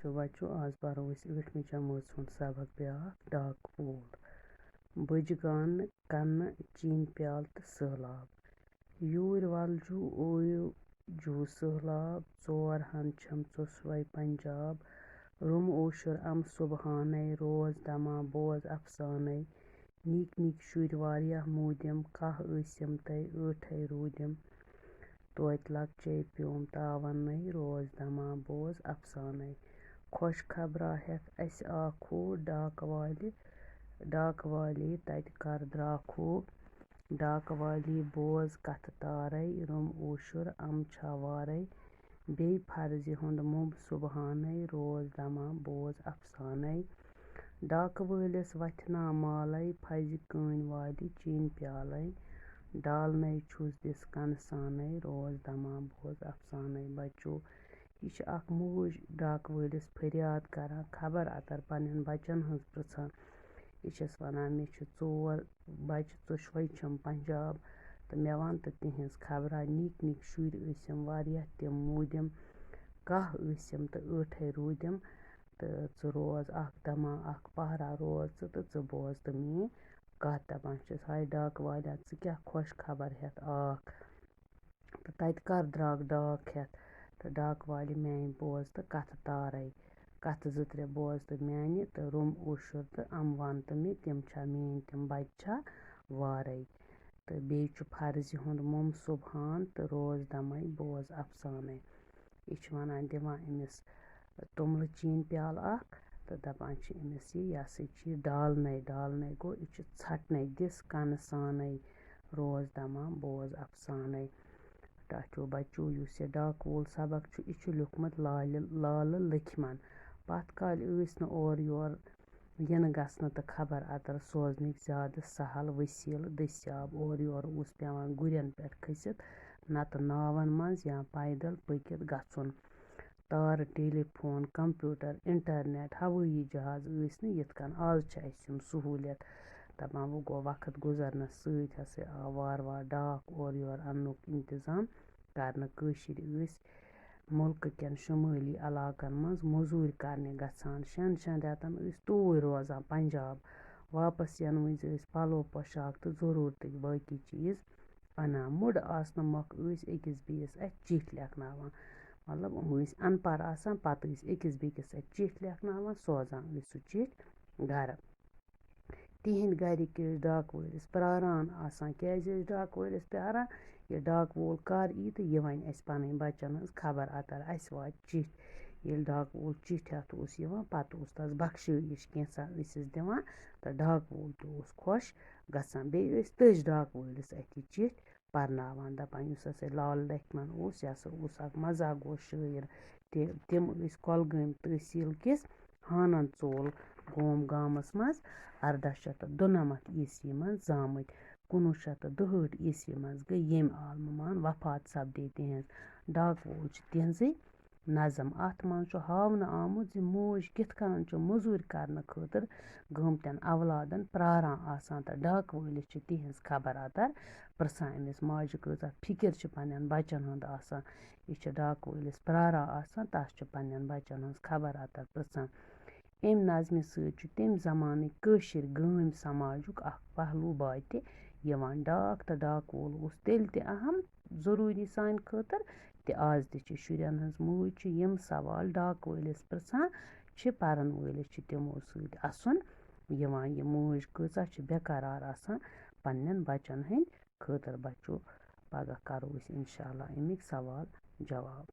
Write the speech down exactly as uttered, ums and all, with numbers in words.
ٹاٹھیو بچو، آز پرو أسۍ ٲٹھمہِ جمٲژ ہُنٛد سبق بیٛاکھ، ڈاکہٕ وول۔ بٔجۍ گانہٕ، کنہٕ، چیٖنہِ پیالہٕ تہٕ سٔہلاب۔ یوٗرۍ وَلجوٗ اویوٗ جوٗ سٔہلاب، ژور ہن چھَم ژوٚسوَے پنجاب۔ روٚم اوشُر اَم سُبحانَے، روز دَما بوز اَفسانَے۔ نِکۍ نِکۍ شُرۍ واریاہ موٗدِم، کاہ ٲسِم تَے ٲٹھَے روٗدِم۔ توتہِ لۄکچے پیوم تاوَنَے، روز دَما بوز اَفسانَے۔ خۄش خبرا ہٮ۪تھ اَسہِ آکھو، ڈاکہٕ والہِ، ڈاکہٕ والی تَتہِ کَر درٛاکھو۔ ڈاکہٕ والی بوز کَتھٕ تارَے، روٚم اوشُر اَم چھا وارَے۔ بیٚیہِ فرزِ ہُنٛد مُمب سُبحانَے، روز دَما بوز اَفسانَے۔ ڈاکہٕ وٲلِس وَتھِ نا مالَے، پھَزِ کٲنۍ والہِ چیٖنہِ پیالَے۔ ڈالنَے چھُس دِس کَنہٕ سانَے، روز دَما بوز اَفسانَے۔ بَچو، یہِ چھِ اَکھ موج ڈاکہٕ وٲلِس فریاد کَران، خبر اَتَر پنٛنٮ۪ن بَچَن ہٕنٛز پِرٛژھان۔ یہِ چھَس وَنان، مےٚ چھِ ژور بَچہِ، ژۄشوَے چھَم پنجاب، تہٕ مےٚ وَن تہٕ تِہِنٛز خبرا۔ نِکۍ نِکۍ شُرۍ ٲسِم واریاہ تِم موٗدِم، کاہ ٲسِم تہٕ ٲٹھَے روٗدِم۔ تہٕ ژٕ روز اَکھ دَما، اَکھ پہرا روز ژٕ، تہٕ ژٕ بوز تہٕ میٛٲنۍ کَتھ۔ دَپان چھِس، ہاے ڈاکہٕ والیا، ژٕ کیٛاہ خۄش خبر ہٮ۪تھ آکھ؟ تہٕ تَتہِ کَر درٛاکھ ڈاکھ ہٮ۪تھ؟ تہٕ ڈاکہٕ والہِ میٛانہِ بوز تہٕ کَتھٕ تارَے۔ کَتھٕ زٕ ترٛےٚ بوز تہٕ میٛانہِ، تہٕ روٚم اوشُر تہٕ اَم وَن تہٕ مےٚ، تِم چھا میٛٲنۍ تِم بَچہِ چھا وارَے؟ تہٕ بیٚیہِ چھُ فرزِ ہُنٛد مُم سُبحان تہٕ روز دَمَے بوز اَفسانَے۔ یہِ چھِ وَنان، دِوان أمِس توٚملہٕ چیٖنہِ پیالہٕ اَکھ تہٕ دَپان چھِ أمِس یہِ، یہِ ہسا چھِ یہِ ڈالنَے، ڈالنَے گوٚو، یہِ چھُ ژھٹنَے، دِس کَنہٕ سانَے، روز دَما بوز اَفسانَے۔ ٹاٹھیو بَچو، یُس یہِ ڈاکہٕ وول سبق چھُ، یہِ چھُ لیوٗکھمُت لالہِ، لالہٕ لٔکھمَن۔ پَتھ کالہِ ٲسۍ نہٕ اورٕ یورٕ یِنہٕ گژھنہٕ تہٕ خبر اَتَر سوزنٕکۍ زیادٕ سہل وسیٖلہٕ دٔستیاب۔ اورٕ یورٕ اوس پٮ۪وان گُرٮ۪ن پٮ۪ٹھ کھٔسِتھ، نَتہٕ ناوَن منٛز یا پیدل پٔکِتھ گژھُن۔ تارٕ، ٹیلی فون، کمپیوٹر، انٹرنیٹ، ہوٲیی جہاز ٲسۍ نہٕ یِتھ کٔنۍ آز چھِ اَسہِ یِم سہوٗلیت۔ دَپان وۄنۍ گوٚو وقت گُزرنَس سۭتۍ ہسا آو وارٕ وارٕ ڈاک اورٕ یورٕ اَننُک انتظام کرنہٕ۔ کٲشِرۍ ٲسۍ مُلکہٕ کٮ۪ن شُمٲلی علاقن منٛز موٚزوٗرۍ کرنہِ گژھان۔ شٮ۪ن شٮ۪ن رٮ۪تن ٲسۍ توٗرۍ روزان پنجاب۔ واپس یِنہٕ وِزِ ٲسۍ پَلو پۄشاک تہٕ ضروٗرتٕکۍ باقی چیٖز اَنان۔ مُڈٕ آسنہٕ مۄکھٕ ٲسۍ أکِس بیٚیِس اَتھِ چِٹھۍ لیکھناوان۔ مطلب، یِم ٲسۍ اَن پَڑھ آسان، پَتہٕ ٲسۍ أکِس بیٚیِس اَتھِ چِٹھۍ لیکھناوان، سوزان ٲسۍ سُہ چِٹھۍ گَرٕ۔ تِہِنٛدۍ گَرِکۍ ٲسۍ ڈاکہٕ وٲلِس پرٛاران آسان۔ کیٛازِ ٲسۍ ڈاکہٕ وٲلِس پیٛاران؟ یہِ ڈاکہٕ وول کَر یی تہٕ یہِ وَنہِ اَسہِ پَنٕنۍ بَچَن ہٕنٛز خبر اَتَر، اَسہِ واتہِ چِٹھۍ۔ ییٚلہِ ڈاکہٕ وول چِٹھۍ ہٮ۪تھ اوس یِوان، پَتہٕ اوس تَس بخشٲیِش کینٛژھا ٲسِس دِوان، تہٕ ڈاکہٕ وول تہِ اوس خۄش گژھان۔ بیٚیہِ ٲسۍ تٔج ڈاکہٕ وٲلِس اَتھِ چِٹھۍ پَرناوان، دَپان، یُس ہسا لال لٔکھمَن اوس، یہِ ہسا اوس اَکھ مزاح گوٚو شٲعر۔ تہِ، تِم ٲسۍ کۄلگٲمۍ تحصیٖل کِس ہانَن ژول گوم گامَس منٛز اَرداہ شیٚتھ تہٕ دُنَمَتھ عیسوی منٛز زامٕتۍ۔ کُنوُہ شیٚتھ تہٕ دُہٲٹھ عیسوی منٛز گٔے ییٚمہِ عالمہٕ مان وفات سپدے تِہنٛز۔ ڈاکہٕ وول چھِ تِہنٛزٕے نظم۔ اَتھ منٛز چھُ ہاونہٕ آمُت زِ موج کِتھ کٔنۍ چھُ مٔزوٗرۍ کرنہٕ خٲطرٕ گٲمتٮ۪ن اولادن پراران آسان تہٕ ڈاکہٕ وٲلِس چھِ تِہنٛز خبر اتر پرژھان، أمِس ماجہِ کۭژاہ فِکر چھِ پننٮ۪ن بچن ہُنٛد آسان۔ یہِ چھِ ڈاکہٕ وٲلِس پراران آسان، تس چھِ پننٮ۪ن بچن ہٕنٛز خبر اتر پرژھان۔ اَمہِ نظمہِ سۭتۍ چھُ تَمہِ زمانٕکۍ کٲشِر گٲمۍ سماجُک اکھ پہلو باتہِ یِوان۔ ڈاک تہٕ ڈاکہٕ وول اوس تیٚلہِ تہِ اہم، ضروٗری سانہِ خٲطرٕ تہِ آز تہِ چھِ۔ شُرٮ۪ن ہٕنٛز موج چھِ یِم سوال ڈاکہٕ وٲلِس پرژھان، چھِ پرن وٲلِس چھِ تِمو سۭتۍ اَسُن یِوان۔ یہِ موج کۭژاہ چھِ بے قرار آسان پننٮ۪ن بچن ہٕنٛدۍ خٲطرٕ۔ بچو، پگاہ کرو أسۍ انشاءاللہ اَمِکۍ سوال جواب۔